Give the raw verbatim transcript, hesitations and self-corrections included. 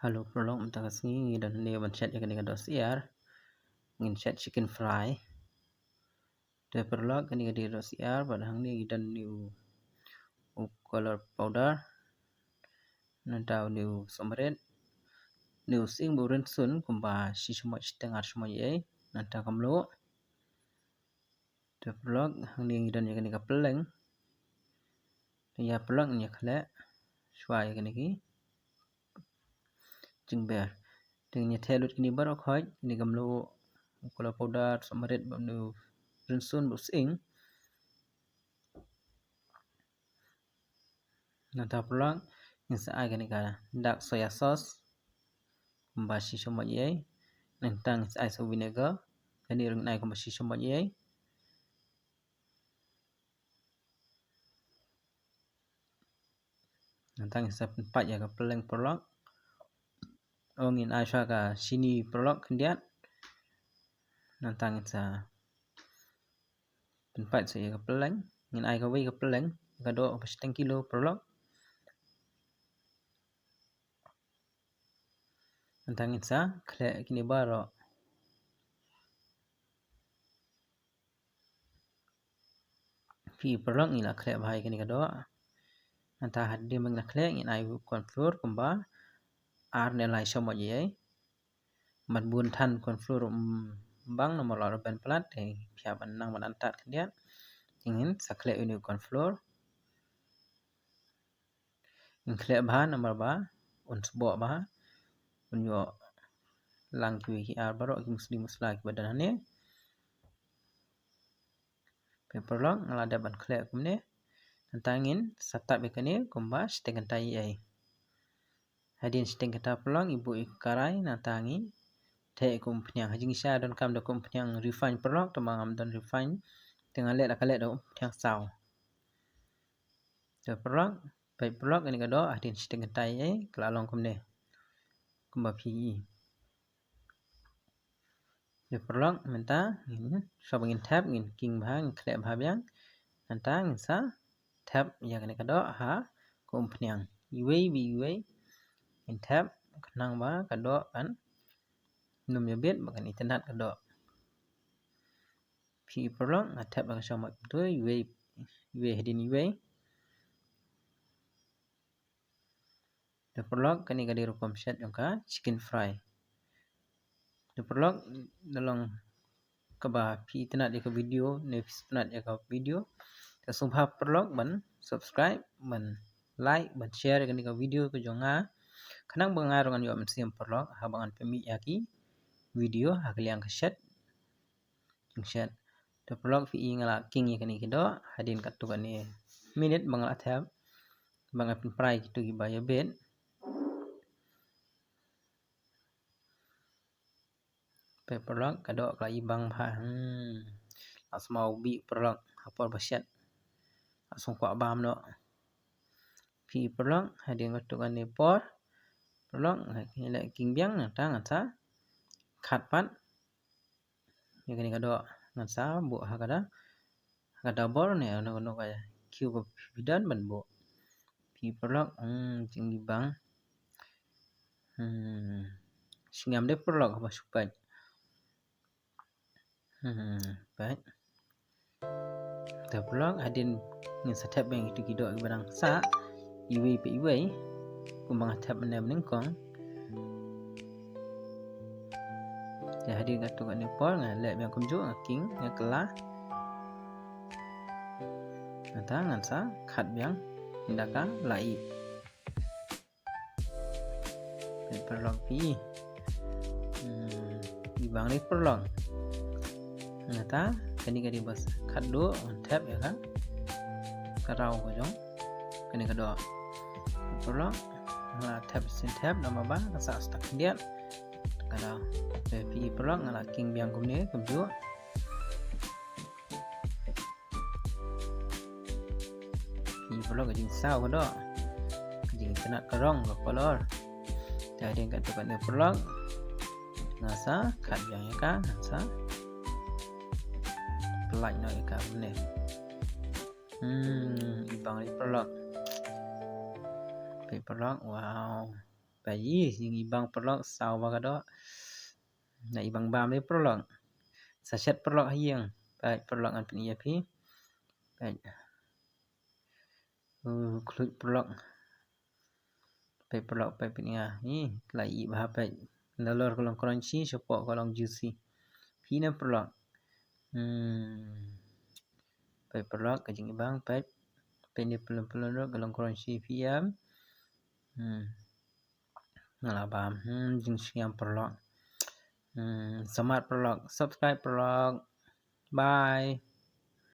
Hello paralok, mynta ka sngi ngi don hangne ban shet ïa kane ka doh syiar. Ngin shet chicken fry. Te paralok, kane ka dei doh syiar, bad hangne ngi don une u, u color powder. Nangta une u sohmarit. Une u sying bad u rynsun kumba shi shamoit shiteng ar shamoit ei. Nangta ka mluh. Te paralok, hangne ngi don ïa kane ka pylleng. Te ïa paralok ngin ïa khleh shuwa ïa kane ki jingber. Te ngin ïa theh lut kine baroh khoit, kine ka mluh, u color powder, sohmarit bad une u rynsun bad u sying. Nangta paralok ngin sa ai kane ka dark soya sauce kumba shi shamoit ei. Nangta ngin sa ai sa vinegar, kane ruh ngin ai kumba shi shamoit ei. Nangta ngin sa pynpait ïa ka pylleng paralok. O, ngin ai shuwa ka shini paralok khyndiat. Nangta ngin sa pynpait sa ïa ka pylleng. Ngin ai kawei ka pylleng, ka doh ba shiteng kilo paralok. Nangta ngin sa khleh kine baroh. Phi paralok, ngi la khleh bha ïa kane ka doh. Nangta hadien ba ngi la khleh, ngin ai u corn flour kumba ar ne lai shamoit ei. Mat bun than corn flour, mm, bang namar la ruh ban palat, te phi hap ban nang ban antad khyndiat. Te ngin sa khleh une u corn flour. Ngin khleh bha namar ba un sboh bha. Un ïoh lang kiwei ki ar baroh ki musli musla kiba don hangne. Phi paralok, nga la dep ban khleh kumne. Nangta ngin sa tap ïa kane kumba shiteng kynta ei. Hadien shiteng kynta paralok, ngi buh ïa ka karai, nangta ngi theh ïa ka umphniang. Ha jingshisha donkam da ka umphniang refined paralok, tangba ngam don refined. Te nga leh la ka leh da umphniang saw. Te paralok, peit paralok, kane ka doh hadien shiteng kynta ei ka la long kumne. Kumba phi i. Te paralok, mynta ngin, shuwa ba ngin thep, ngin king bha, ngin khleh bha biang. Nangta ngin sa thep ïa kane ka doh ha ka umphniang. Iwei pa iwei ngin thep, khnang ba ka doh kan nym ïabit, ba kan itynnad ka doh. Phi paralok, nga thep da ka shamoit kumto, iwei, iwei hadien iwei. Te paralok, kane ka dei rukom shet jong ka chicken fry. Te paralok, da long kaba phi itynnad ïa ka video, ne phi sngewtynnad ïa ka video, te sngewbha paralok ban subscribe, ban like, ban share ïa kane ka video ka jong nga. Khnang ba nga ruh ngan ïoh mynsiem paralok haba ngan pynmih ïa ki video ha ka liang ka shet jingshet. Te paralok, phi i nga la king ïa kane ka doh hadien katto katne minit ba nga la thep, ba nga pynfry kito kiba ïabit. Peit paralok, ka doh ka la i bang bha. Hmm. La smaw bih paralok ha por ba shet. La sngewkwah bam noh. Phi paralok, hadien katto katne por paralok, ngi la king biang, nangta ngan sa khat pat ïa kane ka doh, ngan sa buh ha ka da, ha ka da bor ne, kano kano ka kiew ba phi don ban buh. Phi paralok, hmm, jingibang. Hmm. Sngem de paralok haba shu peit. Hmm, peit. Te paralok, hadien ngin sa thep biang ïa kito ki doh kiba dang sah, iwei pa iwei, kumba nga thep mynne banyngkong. Te hadien katto katne por nga leh biang kumjuh, nga king, nga kylla. Nangta ngan sa khat biang ynda ka la ih. Peit paralok, phi i. Hmm, i bang de paralok. Nangta kane ka dei ba khatduh, ngan thep ïa ka, ka raw ka jong kane ka doh. Paralok, nga la thep shisien thep, namar ba ka sah stuck khyndiat. Ka daw. Te phi i paralok, nga la king biang kumne kumjuh. Phi i paralok, ka jingsaw ka doh, ka jingitynnad ka rong, ka color. Te hadien katto katne paralok, nga sa khat biang ïa ka, nga sa pynlait noh ïa ka kumne. Hmm, i bang de paralok. Peit paralok, wow. Peit, ï, jingibang paralok, sawa ka doh. Na ibang bam dei paralok. Sa shet paralok ha ïing. Peit paralok, ngan pyni ïa phi. Peit. Uh, khluit paralok. Peit paralok, peit, peit nga. Ï, la ï bha, peit. Nalor ka long crunchy, shapoh ka long juicy. Phi na paralok. Hmm. Peit paralok, ka jingibang, peit. Peit ni pelun pelun ruh, ka long crunchy phi ïa. Hmm. Nga la bam, hmm, jingsngewbha paralok. Hmm, selamat paralok, subscribe paralok. Bye.